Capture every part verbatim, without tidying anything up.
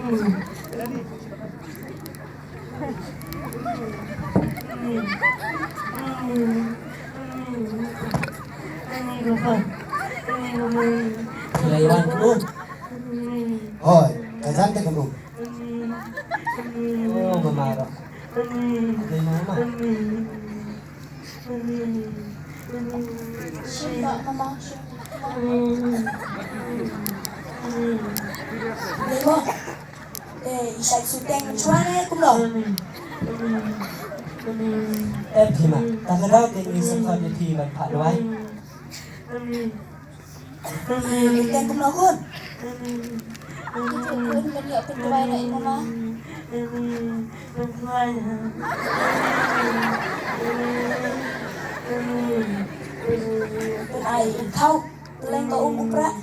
Sulaiman, um. Hoi, ka jan te ka um. Oh, mama ro. Dei mama. Shim ba mama, shim. Dei mo. Eh, i shait suteng chwa ne kumno? Eh, phi ma, ta ka daw te ngi sa khot ïa phi ban phah duwai. Suteng kumno khun? Khun, ban ïoh pynduwai na i mama. Pyn-ai i thaw, leng ka um u prah.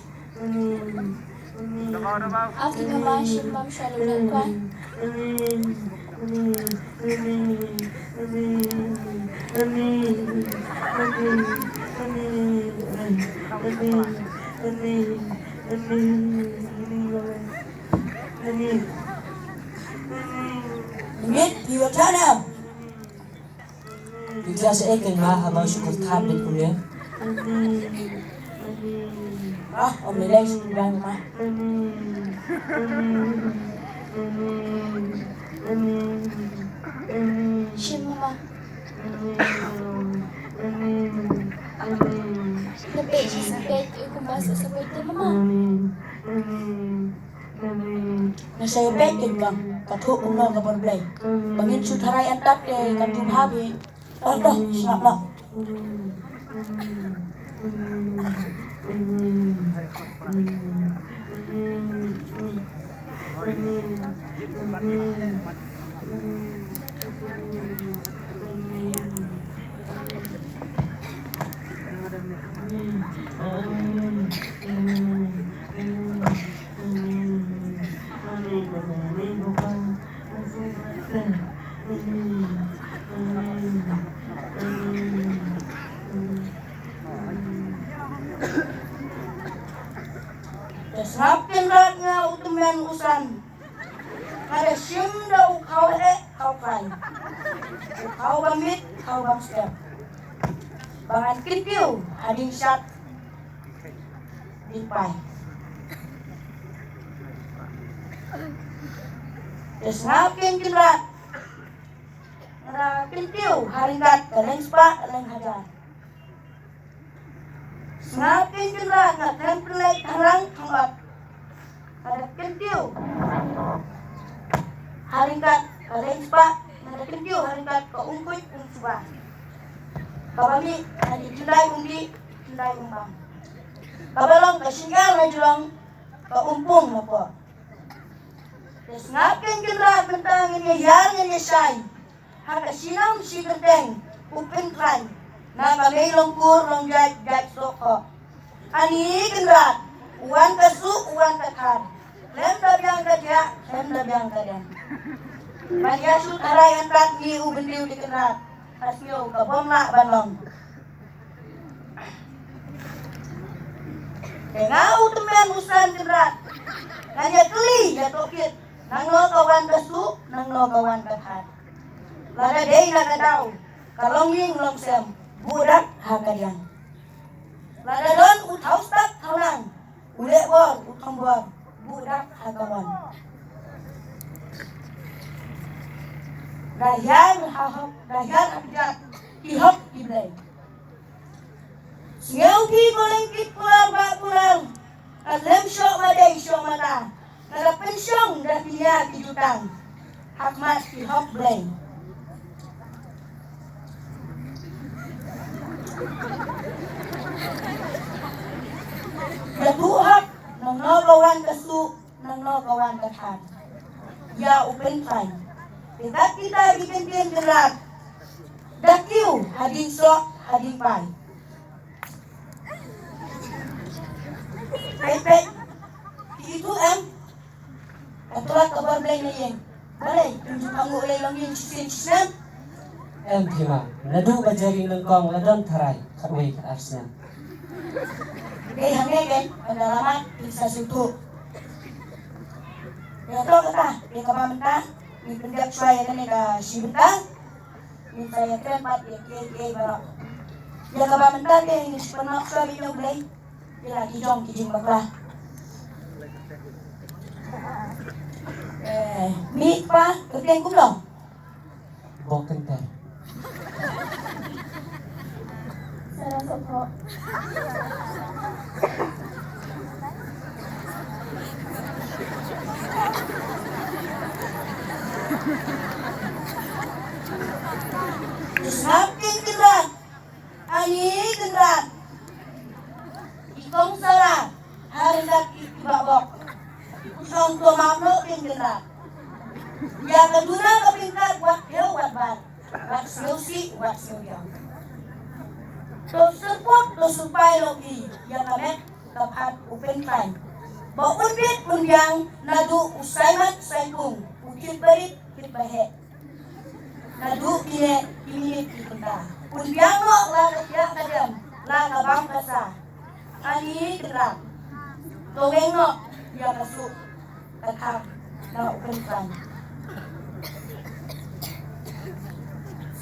Ati mama shim bam shalu na kwai. Mit, you are done. Phi ïa sa ïeng ma haba shu kyrthat beit kumne. Ah, ym lei lei shu kyrthat ma. Shim ma. Lebe shi sa peit u kumba sa sa peit ma. Nga sa ïa peit ïa ka, ka thuh kumno ka bor Blei. Ba ngin shu tharai antap te kan ju bha beit. Toh, toh, sngap noh. Te sngap Kynrad, nga u tymmen u san. Nga da shim da u khaw eh khaw khlaiñ, u khaw ba miet khaw ba step, ba ngan kyntiew hadien shad dien pai. Te sngap Kynrad, nga da kyntiew ha ryngkat ka leng spah ka leng hajar. Sngap Kynrad, nga khlem pynleit tharang thangot. Nga da kyntiew ha ryngkat ka leng spah, nga da kyntiew ha ryngkat ka umkut umsuba. Kaba mih na ki thyndai umdih thyndai umbam. Kaba long ka shyngiar na jrong, ka umpung na poh. Te sngap Kynrad, mynta ngin ïa hiar ngin ïa shai ha ka shnong shi kyrteng u pynkhlaiñ na ka mei long kur long jait jait soh khoh. Ani Kynrad, u wan ka suh u wan ka thar, khlem da biang ka thiah khlem da biang ka diang. Ban ïa shu tharai antap ngi u bynriew de Kynrad, ka sngew ka bym lah ban long. Te nga u tymmen u san Kynrad, ngan ïa kylli ïa tohkit, nangno ka wan ka suh nangno ka wan ka thar. Lada dei na ka daw ka long ïing long sem, buh dak ha ka diang. Lada don u thaw stad thaw nang, u leh bor u thong bor, buh dak ha ka mon. Da hiar ha hok, da hiar ha kjat, ki hok ki Blei. Sngewbha ko lengkit kular ba kular, ka lem shoh ba dei shoh mata, ka la pynshong da ki nia ki jutang ha khmat ki hok Blei. Da buh hok nangno ka wan ka suh, nangno ka wan ka thar. Ïa u pynkhlaiñ. Te kat kita ki kyntien Kynrad, da kiew hadien soh hadien pai. Peit peit. Ki ithuh em? Ka tlot ka bor Blei na ïing. Balei pynjukha nguh lei long ïing shisien shisnem? Em phi ma, naduh ba jari nyngkong la don tharai khatwei khatar snem. Dei hangne kein, ynda la mat phin sa sngewthuh. Te Ïa to kata, ïa kaba mynta ngin pyndep shuwa ïa kane ka shi bynta. Ngin sa ïakren pat ïa kiei kiei baroh. Ïa kaba mynta te ngin sa pynmap shuwa beit ïa U Blei ïa la ki jong ki jingbakla. Eh, mih pa, kyrteng kumno? Bok Kynter. Sarah Sohphoh. Sngap kin Kynrad. Ani Kynrad. I kong Sara, ha ryngkat i, i Bah Bok. U song to map noh kin Kynrad. Ïa ka duna ka pynkat wat phew wat bar. Wat sngewsih, wat sngewbiang. To syrpot, to syrpai noh phi ïa ka met ka phad u pynkhlaiñ. Ba un bit un biang naduh u saimat saipung, u kit barit kit baheh. Naduh kine ki minit ki kynta. Un biang noh la ka thiah ka dem, la ka bam ka sa. Ani Kynrad. To weng noh ïa ka suk ka thang na u pynkhlaiñ.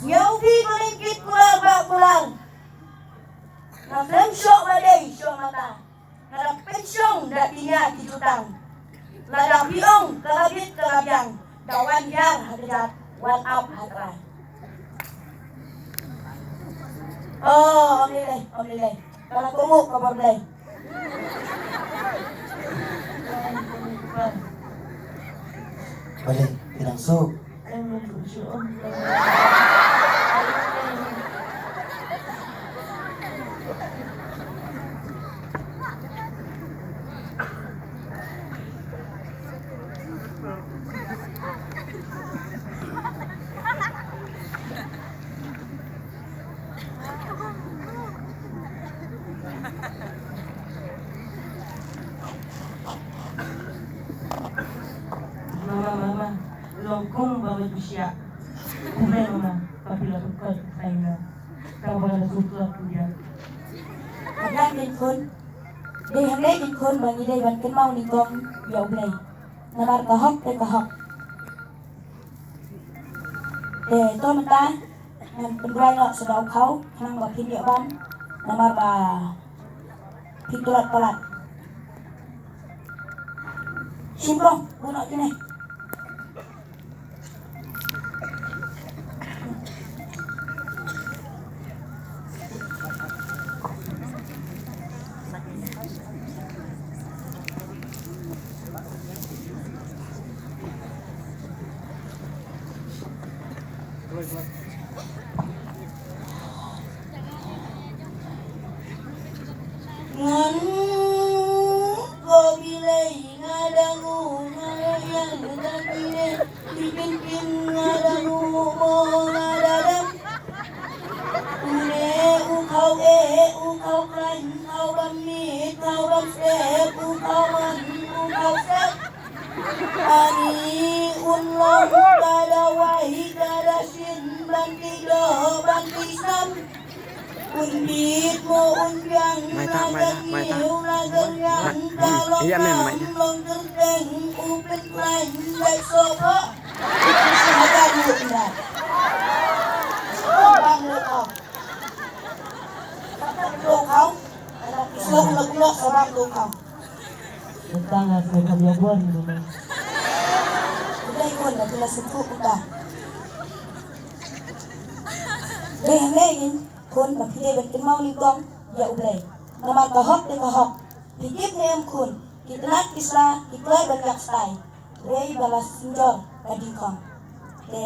Sngewbha ko lyngkit kular ba kular. Nga khlem shoh ba dei shoh mata. Nga da pynshong da ki nia ki jutang. Lada phi ong ka la bit ka la biang, da wan hiar ha kjat, wan ap ha trai. Oh, ym lei lei, ym lei lei. Ka la kohnguh ka bor Blei. Balei, phi dang suk? Mama, mama, long kum ba mei bisiah. Kumne mama, ka phi la pyrkhat ïa nga. Ka ba la suk la phi ïa. Ka dang dei khun. Dei hangne dei khun ba ngi dei ban kynmaw nyngkong ïa U Blei. Namar ka hok te ka hok. Te to mynta ngan pynduwai noh sha u khaw khnang ba phin ïoh bam namar ba phi tlot palat. Shim kong, buh noh kine. Ngan ko bilei nga da ngu nga ïa da kine. Ki kin kin nga da ngu mo nga da dam. Une u khaw eh u khaw khlaiñ khaw bam miet khaw bam step u khaw man u khaw step. Ani un long ka da wai ka da shin ban ti doh ban ti sam. Un bit mo un biang. Mai ta, mai ta, mai ta. Mai. Hmm, ïa men, mai ta. Long kyrteng u pynklaiñ dei sohphoh. Hajar lut ïa. Bang lut ong. Lut ong. Ana ki slong lut lut sa bang lut ong. Tang as ne kam ya bon ni. Dei kon na kila suku kuta. Dei hangne in. Khun ba phi dei ban kynmaw nyngkong ïa U Blei. Namar ka hok te ka hok. Phi tip ne em khun, ki tnat ki sla ki kloi ban ïak stai. Rei ba la synjor ka dingkhong. Te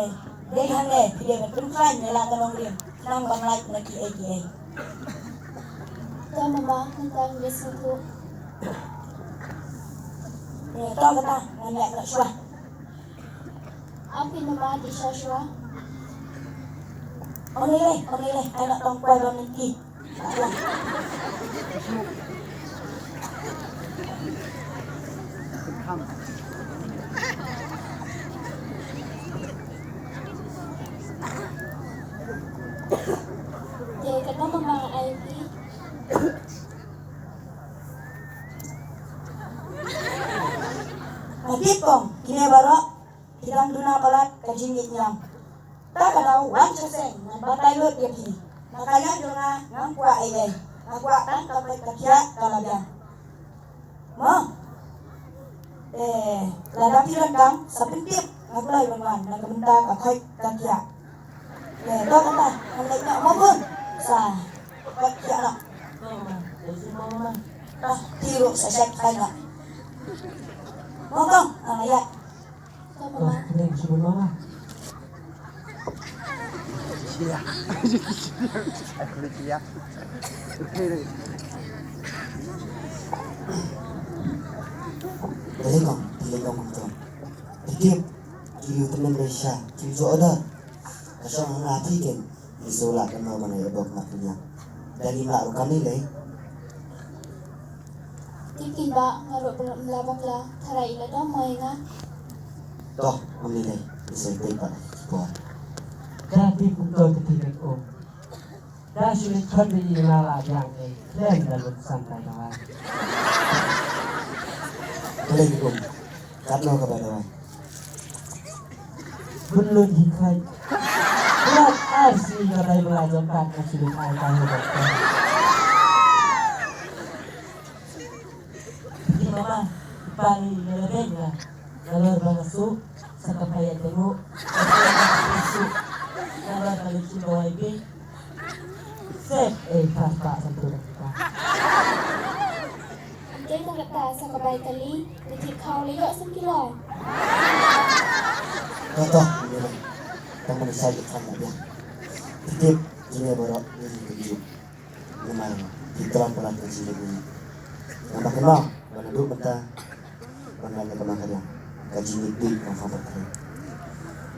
dei hangne phi dei ban pynkhlaiñ ïa la ka nongrim khnang ban lait na kiei kiei. To mama, nangta ngi sngewthuh. Te to kata ngan ïaid noh shuwa. Ap ïa mama, dih sha shuwa. Ong lei lei, ong lei lei, ai noh tang kwai ba mynti. Te kata mama ai phi. Ka Tip kong, kine baroh ki dang duna palat ka jingïeit ñiam. Ta ka daw wan sha seng ngan batai lut ïa phi. Na ka liang jong nga ngam kwah ei ei. Nga kwah tang ka khoit ka khiah ka la biang. Mo. Eh, lada phi donkam sa pyntip, nga kloi ban wan na ka bynta ka khoit ka khiah. Eh, to kata, ngan leit noh mo bun. Sa khoit khiah noh. To ma, to si mo ma. To, phi ruh sa shet kai noh. Mo kong, ngan ïa. To ma. Dei kong, dei kong kong to. Dei kong, dei kong kong to. Ka shong nga nga phi ken. Ngi shu lah kynmaw ban ïa bok na pynïap. Da ngim lah ruh kam lei lei. Tip kin ba nga ruh ba la bakla, tharai i la dom mo ïa nga. Toh, ym lei lei. Ngi shu peit pat ki por. Da tip kumto te phi ken um. Da shu leit khot ïa i la la biang ei. Khlem da lut san tai dawai. Khlem um. Katno ka bai dawai? Bun lut hi khai. Lut ar sngi ka bai bla jong kat ka shu lut ai ka hu doktor. Ki mama, pa ni na la beng la. Nalor ba nga suk sa ka payat demo. Nalor ba nga suk dawai be. Sep eh pas pa sa tu dah kita. Ante ka kata sa ka bai kali, ka tip khaw le ïoh san kilo. Kata, tang ban sa ïoh kan dah. Tip, kine baroh ni kynjuh. Namar ki tram palat ka jingmut. Namar kynmaw ba naduh mynta ban wan na ka ma ka riang ka jingmut dei ka fa pat kane.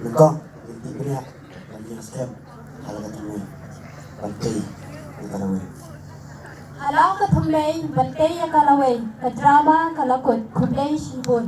Nyngkong ngin tip bniah ban ïeng skhem ha la ka tynrai ban tei ïa ka lawei. Ha la ka tynrai ban tei ïa ka lawei ka drama ka la kut. Khublei shibun.